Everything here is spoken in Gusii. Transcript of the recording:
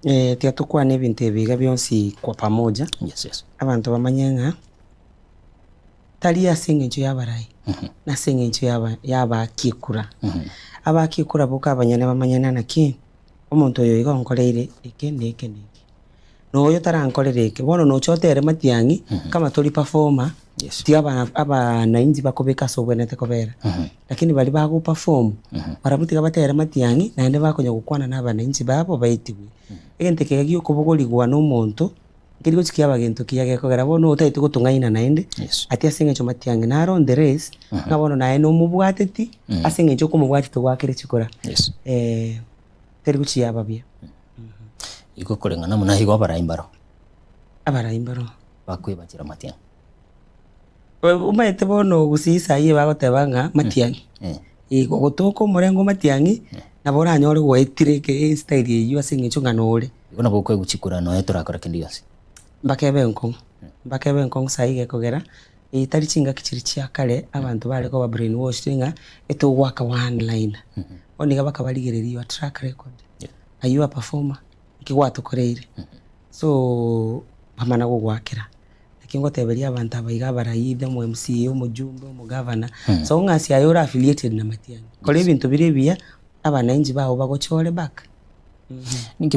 Tiga tokwane ebinto ebi iga bionsi kwa pamoja, Yes, yes. abanto bamanye ng'a tari ase eng'encho y'abarai, nase eng'encho y'aba y'abaaki ekura. Abaaki ekura boka abanyene bamanyane naki, omonto oyo iga onkoreire eke na eke na eke, na oyo tarankorera eke. Bono nocha otere matiang'i kama tori performer, Yes. tiga abana abanainchi bakobeka ase obwenerete kobera. Lakini baria bago perform, barabwo tiga batere matiang'i naende bakonya gokwana na abanainchi babo baetigwe. Egento eke iga giokobogorigwa na omonto, nkeri gochi kiaba gento kiya gekogera bono otagete gotong'aina naende, Yes. ati ase eng'encho matiang'i naro on the race, ng'a bono naye nomobwateti, ase eng'encho okomobwatia togwakire chikura, Yes. teri gochi yaba buya. Igo koreng'ana buna igo abarai mbaro. Abarai mbaro. Bakwebachera matiang'i. Omanyete bono gusii saii bagoteba ng'a matiang'i, igo gotoka omorengo matiang'i, nabo oranyore gwaetire eke estyle eywo ase eng'encho ng'a nore. Igo nabo okoegwa chikura nonya torakora kende gionsi. Mpaka ebe enkong'u, mpaka ebe enkong'u saii gekogera, tari chingaki chiria chia kare abanto bare koba brainwashed ng'a etogoaka one liner. Bono iga bakabarigereria your track record, are you a performer, nki gwatokoreire? So, bamana gogoakera. Naki ngoteberia abanto aba iga abaraida, omo MCA, omojumbe, omogavana, so ng'a ase aye ore affiliated na Matiang'i, kora ebinto bire ebiya, abananchi bao bagochore back. Ninki.